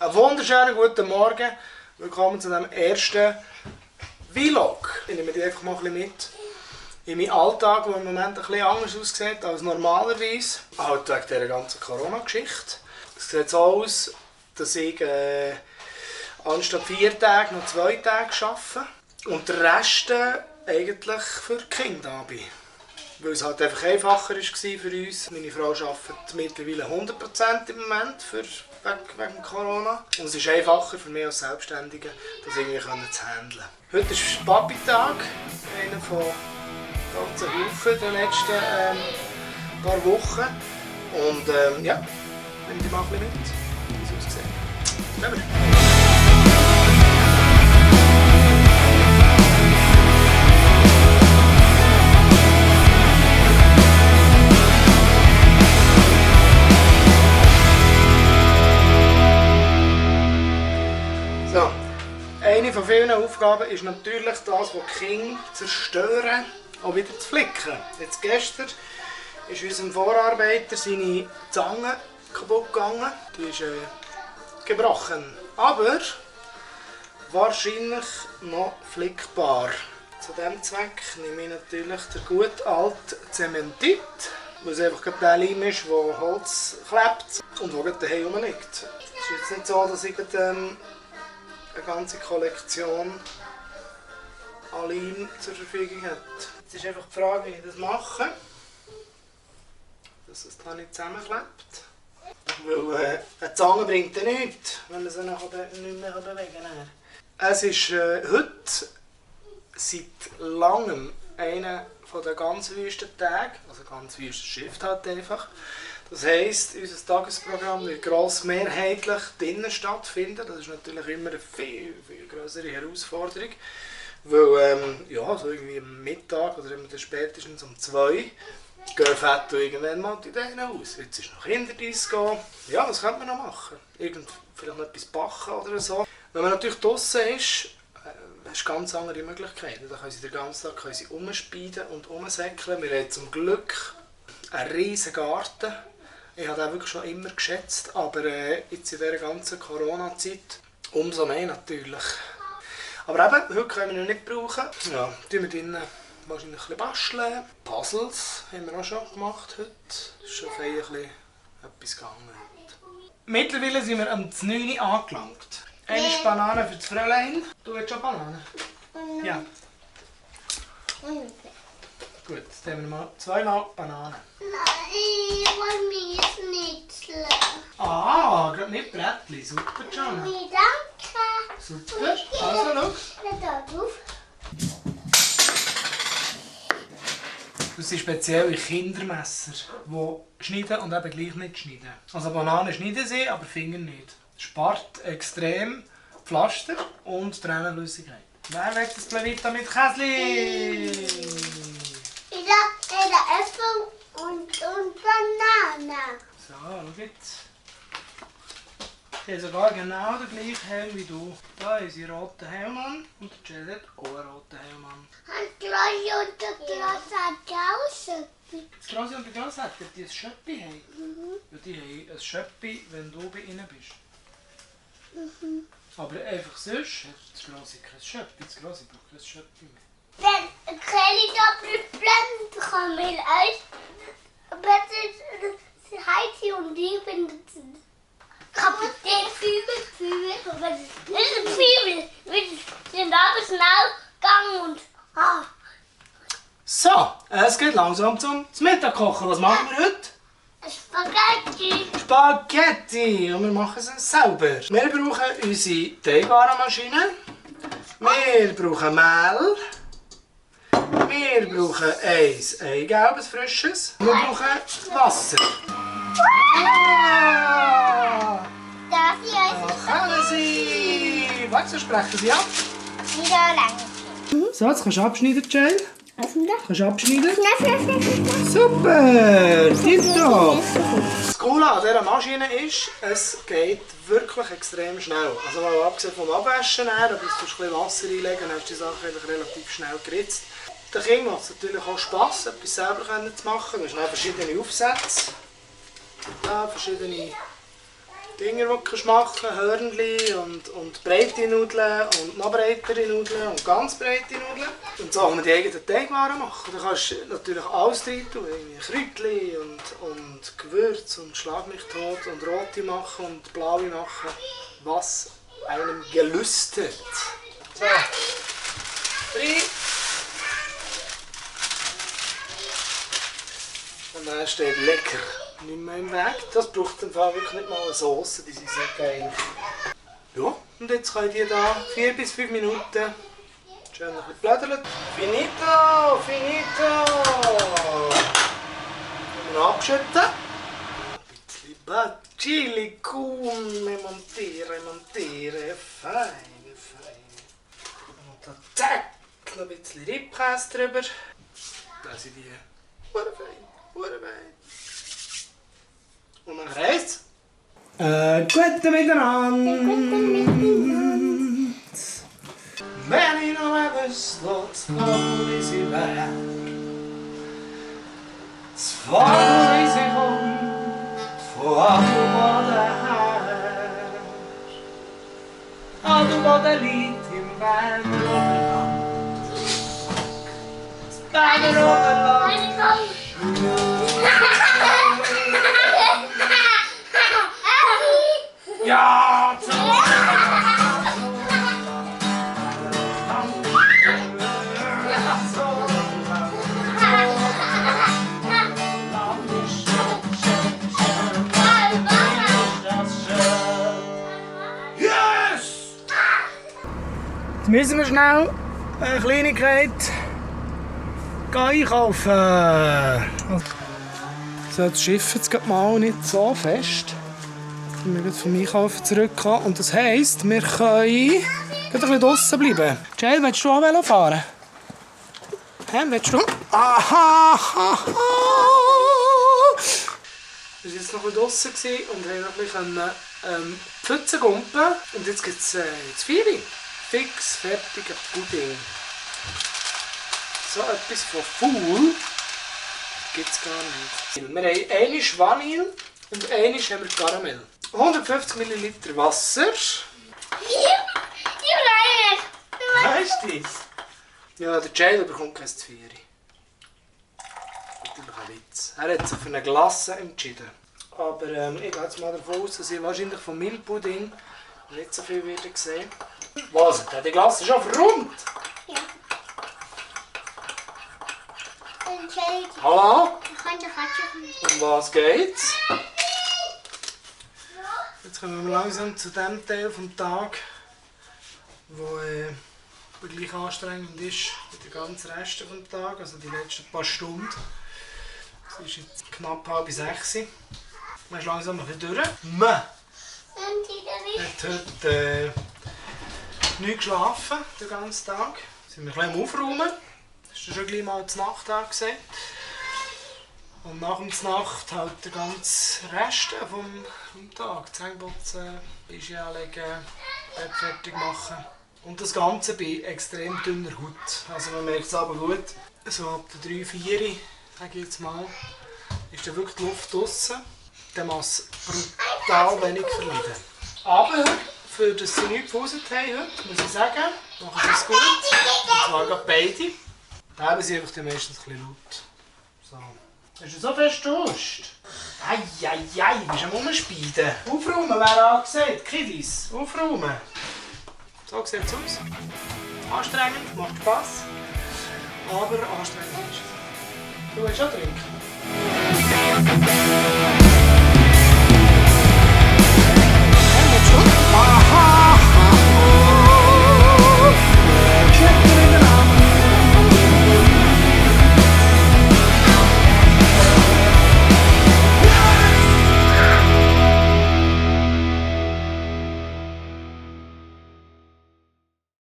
Einen wunderschönen guten Morgen. Willkommen zu diesem ersten Vlog. Ich nehme dich einfach mal ein bisschen mit in meinen Alltag, der im Moment ein bisschen anders aussieht als normalerweise. Halt wegen dieser ganzen Corona-Geschichte. Es sieht so aus, dass ich anstatt 4 Tage noch 2 Tage arbeite und den Rest eigentlich für die Kinder da bin. Weil es halt einfach einfacher war für uns. Meine Frau arbeitet mittlerweile 100% im Moment wegen Corona. Und es ist einfacher für mich als Selbstständige, das irgendwie zu handeln. Heute ist Papi-Tag, einer von ganzen Haufen der letzten paar Wochen. Und ja, nehmt ihr mal ein bisschen mit, wie es aussieht. Nehmen wir. Eine von vielen Aufgaben ist natürlich das, was die Kinder zerstören, auch wieder zu flicken. Jetzt gestern ist unserem Vorarbeiter seine Zange kaputt gegangen. Die ist gebrochen. Aber wahrscheinlich noch flickbar. Zu diesem Zweck nehme ich natürlich den gut alten Zementit, weil es einfach der Leim ist, der Holz klebt und der daheim rumliegt. Es ist jetzt nicht so, dass ich eine ganze Kollektion an Leim zur Verfügung hat. Jetzt ist einfach die Frage, wie ich das mache, dass es da nicht zusammenklebt. Weil eine Zange bringt ja nichts, wenn man sie nachher nicht mehr bewegen kann. Es ist heute seit langem einer der ganz wüsten Tage, also ganz wüsten Shift halt einfach. Das heisst, unser Tagesprogramm wird grossmehrheitlich drinnen stattfinden. Das ist natürlich immer eine viel größere Herausforderung. Weil, ja, so irgendwie am Mittag oder spätestens um 2 gehen Fett irgendwann mal die Ideen aus. Jetzt ist noch Kinderdisco. Ja, was könnte man noch machen? Vielleicht noch etwas backen oder so. Wenn man natürlich draussen ist, hast du ganz andere Möglichkeiten. Da können sie den ganzen Tag umspeiden und umsäckeln. Wir haben zum Glück einen riesen Garten. Ich habe den wirklich schon immer geschätzt, aber jetzt in dieser ganzen Corona-Zeit umso mehr natürlich. Aber eben, heute können wir ihn nicht brauchen. Ja, tun wir drinnen wahrscheinlich ein bisschen basteln. Puzzles haben wir auch schon gemacht heute. Es ist schon fein etwas gegangen heute. Mittlerweile sind wir am 9 Uhr angelangt. Eine ist Banane für das Fräulein. Du willst schon Banane? Ja. Gut, jetzt nehmen wir mal 2 Mal Bananen. Nein, ich will mich schnitzeln. Ah, gerade nicht Brettli. Super, Jana. Nee, danke. Super. Also, schau. Da drauf. Das sind spezielle Kindermesser, die schneiden und eben gleich nicht schneiden. Also Bananen schneiden sie, aber Finger nicht. Spart extrem Pflaster und Tränenflüssigkeit. Wer will das Plevita mit Käsli? Ich habe Äpfel und Banane. So, schau jetzt. Sie haben sogar genau den gleichen Helm wie du. Da ist ihr roter Helm an und der Jell hat auch einen roten Helm an. Und Grossi und der Klaus hat auch Schöppi. Das Grossi und der Klaus hat die ein Schöppi haben. Ja, die haben ein Schöppi, wenn du bei ihnen bist. Aber einfach sonst hat das Grossi kein Schöppi. Das Grossi braucht kein Schöppi mehr. Wenn Kelly da bleibt, kann man euch. Aber das heißt sie und ich bin Kapitän Fübel. Das ist ein Fübel. Wir sind aber schnell gegangen und. So, es geht langsam zum Mittag kochen. Was machen wir heute? Spaghetti. Spaghetti! Und wir machen es selber. Wir brauchen unsere Teigwarenmaschine. Wir brauchen Mehl. Wir brauchen ein Eigelb, ein frisches. Wir brauchen Wasser. Ah, Darf ich da kommen sie! Warte, so sprechen sie ab. wieder lang? So, jetzt kannst du abschneiden, Jell. Öffnen. Kannst du abschneiden? Knapp. Super! Tipptopp! Das Coole an dieser Maschine ist, es geht wirklich extrem schnell. Also mal abgesehen vom Abwaschen her, da bist du ein bisschen Wasser reinlegen, dann hast du die Sachen relativ schnell geritzt. Den Kindern macht es natürlich auch Spass, etwas selber zu machen. Du hast verschiedene Aufsätze. Da verschiedene Dinger, die du machen kannst, Hörnli und breite Nudeln und noch breitere Nudeln und ganz breite Nudeln. Und so kann man die eigenen Teigwaren machen. Da kannst du natürlich alles rein tun, Kräutchen und Gewürz und Schlag mich tot und rote machen und blaue machen, was einem gelüstet. So, rein. Und dann steht lecker. Nicht mehr im Weg. Das braucht im Fall wirklich nicht mal eine Sauce, die sind sehr geil. Ja, und jetzt können die da 4 bis 5 Minuten schön ein bisschen blättern. Finito, finito! Und abschütten. Ein bisschen Basilikum montieren, fein, fein. Und dann zack, noch ein bisschen Riebkäse drüber. Dann sind die fein. Und dann rechts. Guten Miteinander. Wenn ich noch wüsste, das Vogel ist sie weg. Das Vogel ist sie kommt von Adelboden her. Adelboden liegt im Berner Oberland. Das Berner Oberland. Ja, yes! Jetzt müssen wir schnell eine Kleinigkeit einkaufen. So, das Schiff jetzt geht mal nicht so fest. Wir gehen vom Einkaufen zurückkommen. Und das heisst, wir können ein bisschen draussen bleiben. Jael, willst du auch Velo fahren? Hä, willst du? Aha! Wir waren jetzt noch ein bisschen draussen und haben noch ein bisschen Pfützen gumpen. Und jetzt gibt es das Vieri. Fix fertiger Pudding. So etwas von faul gibt es gar nicht. Wir haben eine Vanille und eine haben wir Karamell. 150 ml Wasser. Weißt du das? Ja, der Jael bekommt kein Zvieri. Natürlich ein Witz. Er hat sich für eine Glasse entschieden. Aber ich gehe jetzt mal davon aus, dass ich wahrscheinlich vom Milchpudding nicht so viel wieder sehen. Was? Die Glasse ist schon verrummt! Ja. Entschuldigung. Hallo? Ich kann doch auch Um was geht's? Jetzt kommen wir langsam zu dem Teil des Tages, der gleich anstrengend ist wie der ganze Rest des Tages, also die letzten paar Stunden. Es ist jetzt knapp 5:30. Man ist langsam ein bisschen durch. Man hat heute nicht geschlafen, den ganzen Tag. Sind wir ein bisschen am Aufräumen. Hast du schon gleich mal die Nacht angesehen. Und nach der Nacht halt der ganze Rest vom Tag. Zähneputzen, Wäsche anlegen, Bett fertig machen. Und das Ganze bei extrem dünner Haut. Also man merkt es aber gut. So ab der 3, 4, sage ich jetzt mal, ist dann wirklich die Luft draussen. Dann muss brutal wenig verleiden. Aber für das sie nichts gefuselt haben heute, muss ich sagen, machen sie es gut. Und zwar gerade beide. Da haben sie einfach meistens ein bisschen laut. So. Hast du so fest Durst? Eieiei, bist du am Umspeiden. Aufräumen wäre angesagt. Kiddies, aufräumen. So sieht es aus. Anstrengend, macht Spass. Aber anstrengend ist es. Du willst auch trinken?